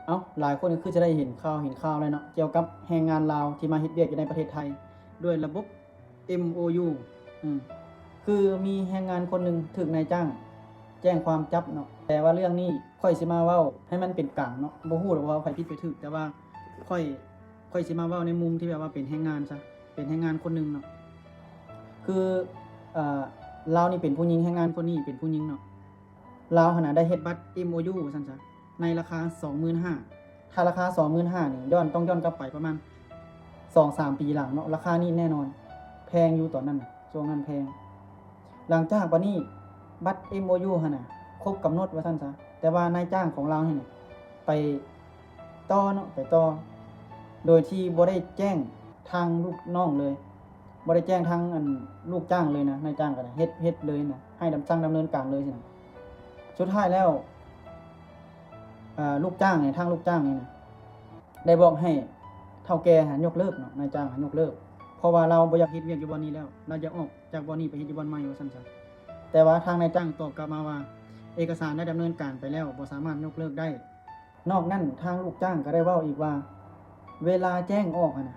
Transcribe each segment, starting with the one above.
ເອົ້າ ຫຼາຍຄົນກໍຄືຈະໄດ້ເຫັນຂ່າວ ເຫັນຂ່າວແລ້ວເນາະ ກ່ຽວກັບແຮງງານລາວທີ່ມາເຮັດວຽກຢູ່ໃນປະເທດໄທ ດ້ວຍລະບົບ ເອັມໂອຢູ ອືມ ຄືມີແຮງງານຄົນໜຶ່ງຖືກນາຍຈ້າງແຈ້ງຄວາມຈັບເນາະ. ແຕ່ວ່າເລື່ອງນີ້ຂ້ອຍຊິມາເວົ້າໃຫ້ມັນເປັນກາງເນາະ ບໍ່ຮູ້ດອກວ່າໃຜຜິດໃຜຖືກ ແຕ່ວ່າຂ້ອຍ ຂ້ອຍຊິມາເວົ້າໃນມຸມທີ່ແບບວ່າເປັນແຮງງານຊະ ເປັນແຮງງານຄົນໜຶ່ງເນາະ. ຄື ເອີ ລາວນີ້ເປັນຜູ້ຍິງ ແຮງງານຄົນນີ້ເປັນຜູ້ຍິງເນາະ. ລາວຫັ້ນນະໄດ້ເຮັດບັດເອັມໂອຢູວ່າຊັ້ນຊະ ໃນລາຄາສອງໝື່ນຫ້າ ຖ້າລາຄາສອງໝື່ນຫ້ານີ້ ຍ້ອນ ຕ້ອງຍ້ອນກັບໄປປະມານສອງສາມປີຫຼັງເນາະ ລາຄານີ້ແນ່ນອນແພງຢູ່ຕອນນັ້ນນະ ຊ່ວງນັ້ນແພງ. ຫຼັງຈາກບັດນີ້ ບັດເອັມໂອຢູຫັ້ນນະຄົບກຳນົດວ່າຊັ້ນຊະ ແຕ່ວ່ານາຍຈ້າງຂອງລາວຫັ້ນນະໄປຕໍ່ເນາະ ໄປຕໍ່ ໂດຍທີ່ບໍ່ໄດ້ແຈ້ງທາງລູກນ້ອງເລີຍ ບໍ່ໄດ້ແຈ້ງທາງ ອັນ ລູກຈ້າງເລີຍນະ ນາຍຈ້າງກໍໄດ້ເຮັດ ເຮັດເລີຍນະ ໃຫ້ດຳ ສັ່ງດຳເນີນການເລີຍຊີ້ນະ. ສຸດທ້າຍແລ້ວ ເອີ ລູກຈ້າງນີ້ ທາງລູກຈ້າງນີ້ນະ ໄດ້ບອກໃຫ້ເຖົ້າແກ່ຫັ້ນຍົກເລີກເນາະ ນາຍຈ້າງຫັ້ນຍົກເລີກ ເພາະວ່າລາວບໍ່ຢາກເຮັດວຽກຢູ່ບ່ອນນີ້ແລ້ວ ລາວຢາກອອກຈາກບ່ອນນີ້ໄປເຮັດຢູ່ບ່ອນໃໝ່ວ່າຊັ້ນຊະ. ແຕ່ວ່າທາງນາຍຈ້າງຕອບກັບມາວ່າ ເອກະສານໄດ້ດຳເນີນການໄປແລ້ວ ບໍ່ສາມາດຍົກເລີກໄດ້. ນອກນັ້ນທາງລູກຈ້າງກໍໄດ້ເວົ້າອີກວ່າ ເວລາແຈ້ງອອກຫັ້ນນະ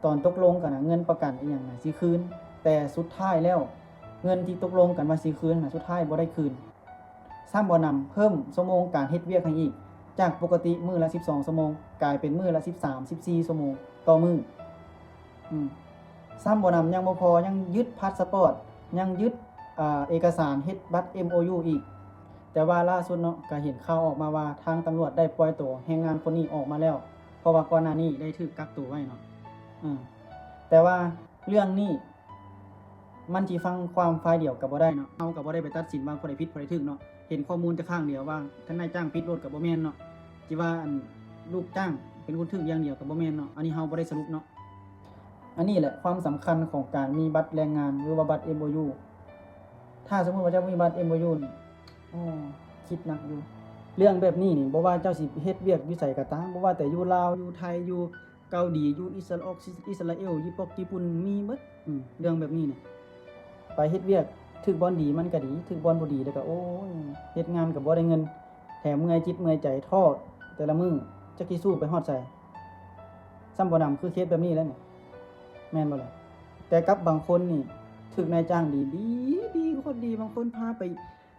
ຕອນຕົກລົງກັນນະ ເງິນປະກັນອີ່ຫຍັງນະຊິຄືນ ແຕ່ສຸດທ້າຍແລ້ວ ເງິນທີ່ຕົກລົງກັນວ່າຊິຄືນນະ ສຸດທ້າຍບໍ່ໄດ້ຄືນ. ຊ້ຳບໍ່ນຳ ເພີ່ມຊົ່ວໂມງການເຮັດວຽກໃຫ້ອີກ ຈາກປົກກະຕິມື້ລະສິບສອງຊົ່ວໂມງ ກາຍເປັນມື້ລະສິບສາມ ສິບສີ່ຊົ່ວໂມງຕໍ່ມື້. ອືມ ຊ້ຳບໍ່ນຳ ຍັງບໍ່ພໍ ຍັງຍຶດພາສປອດ ຍັງຍຶດ ເອີ ເອກະສານເຮັດບັດເອັມໂອຢູອີກ. ແຕ່ວ່າລ່າສຸດເນາະ ກະເຫັນຂ່າວອອກມາວ່າ ທາງຕຳຫຼວດໄດ້ປ່ອຍໂຕແຮງງານຄົນນີ້ອອກມາແລ້ວ ເພາະວ່າກ່ອນໜ້ານີ້ໄດ້ຖືກກັກໂຕໄວ້ເນາະ. ເອີ ແຕ່ວ່າເລື່ອງນີ້ ມັນຊິຟັງຄວາມຝ່າຍດຽວກໍບໍ່ໄດ້ເນາະ ເຮົາກໍບໍ່ໄດ້ໄປຕັດສິນວ່າຜູ້ໃດຜິດຜູ້ໃດຖືກເນາະ. ເຫັນຂໍ້ມູນແຕ່ຂ້າງດຽວວ່າ ທາງນາຍຈ້າງຜິດໂລດກໍບໍ່ແມ່ນເນາະ ຊິວ່າ ອັນ ລູກຈ້າງເປັນຄົນຖືກຢ່າງດຽວກໍບໍ່ແມ່ນເນາະ ອັນນີ້ເຮົາບໍ່ໄດ້ສະຫຼຸບເນາະ. ອັນນີ້ແຫຼະຄວາມສຳຄັນຂອງການມີບັດແຮງງານ ຫຼືວ່າບັດເອັມໂອຢູ. ຖ້າສົມມຸດວ່າເຈົ້າມີບັດເອັມໂອຢູນີ້ ໂອ້ ຄິດໜັກຢູ່. ເລື່ອງແບບນີ້ນີ້ ບໍ່ວ່າເຈົ້າຊິເຮັດວຽກຢູ່ໃສກໍຕາມ ບໍ່ວ່າແຕ່ຢູ່ລາວ ຢູ່ໄທ ຢູ່ເກົາຫຼີ ຢູ່ອິດສະ ອິດສະຣາເອວ ຍີ່ປຸ່ນ ຍີ່ປຸ່ນ ມີໝົດ. ອືມ ເລື່ອງແບບນີ້ນະ ໄປເຮັດວຽກ ຖືກບ່ອນດີມັນກໍດີ ຖືກບ່ອນບໍ່ດີແລ້ວກໍ ໂອ້ຍ ເຮັດງານກໍບໍ່ໄດ້ເງິນ ແຖມເມື່ອຍຈິດເມື່ອຍໃຈ ທໍ້ແຕ່ລະມື້ ຈັກຊິສູ້ໄປຮອດໃສ. ຊ້ຳບໍ່ນຳຄືເຄສແບບນີ້ແຫຼະນີ້ ແມ່ນບໍ່ລະ? ແຕ່ກັບບາງຄົນນີ້ ຖືກນາຍຈ້າງດີ ດີ ດີ ໂຄດດີ ບາງຄົນພາໄປ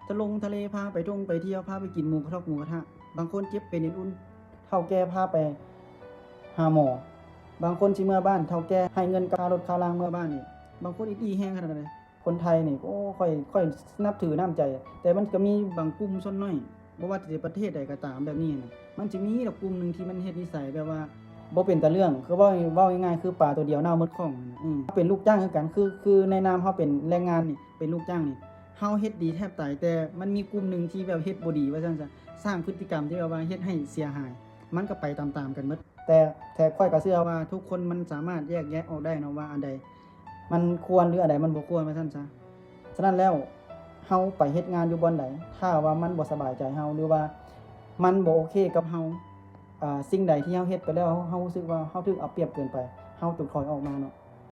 ທະລົງທະເລ ພາໄປທ່ອງໄປທ່ຽວ ພາໄປກິນໝູກະທົກໝູກະທະ. ບາງຄົນເຈັບເປັນເອັນອຸ່ນ ເຖົ້າແກ່ພາໄປຫາໝໍ. ບາງຄົນຊິເມືອບ້ານ ເຖົ້າແກ່ໃຫ້ເງິນຄ່າລົດຄ່າລາງເມືອບ້ານອີກ. ບາງຄົນອິດອີ່ແຮງຂະໜາດໃດ. ຄົນໄທນີ້ ໂອ້ ຂ້ອຍ ຂ້ອຍນັບຖືນ້ຳໃຈ ແຕ່ມັນກໍມີບາງກຸ່ມສ່ວນໜ້ອຍ ບໍ່ວ່າຈະປະເທດໃດກໍຕາມແບບນີ້ນະ ມັນຊິມີດອກກຸ່ມໜຶ່ງທີ່ມັນເຮັດນິໄສແບບວ່າບໍ່ເປັນຕາເລື່ອງ ຄືເວົ້າ ເວົ້າງ່າຍໆ ຄືປາໂຕດຽວເນົ່າໝົດຂອງ. ອືມ ເຮົາເປັນລູກຈ້າງຄືກັນ ຄື ຄືໃນນາມເຮົາເປັນແຮງງານນີ້ ເປັນລູກຈ້າງນີ້ ເຮົາເຮັດດີແທບຕາຍ ແຕ່ມັນມີກຸ່ມໜຶ່ງທີ່ແບບເຮັດບໍ່ດີວ່າຊັ້ນຊະ ສ້າງພຶດຕິກຳທີ່ແບບວ່າເຮັດໃຫ້ເສຍຫາຍ ມັນກໍໄປຕາມໆກັນໝົດ. ແຕ່ ແຕ່ຂ້ອຍກໍເຊື່ອວ່າທຸກຄົນມັນສາມາດແຍກແຍະອອກໄດ້ເນາະວ່າອັນໃດມັນຄວນ ຫຼື ອັນໃດມັນບໍ່ຄວນວ່າຊັ້ນຊະ. ສະນັ້ນແລ້ວ ເຮົາໄປເຮັດງານຢູ່ບ່ອນໃດ ຖ້າວ່າມັນບໍ່ສະບາຍໃຈເຮົາ ຫຼືວ່າມັນບໍ່ໂອເຄກັບເຮົາ ອາ ສິ່ງໃດທີ່ເຮົາເຮັດໄປແລ້ວ ເຮົາ ເຮົາຮູ້ສຶກວ່າເຮົາຖືກເອົາປຽບເກີນໄປ ເຮົາຕ້ອງຖອຍອອກມາເນາະ.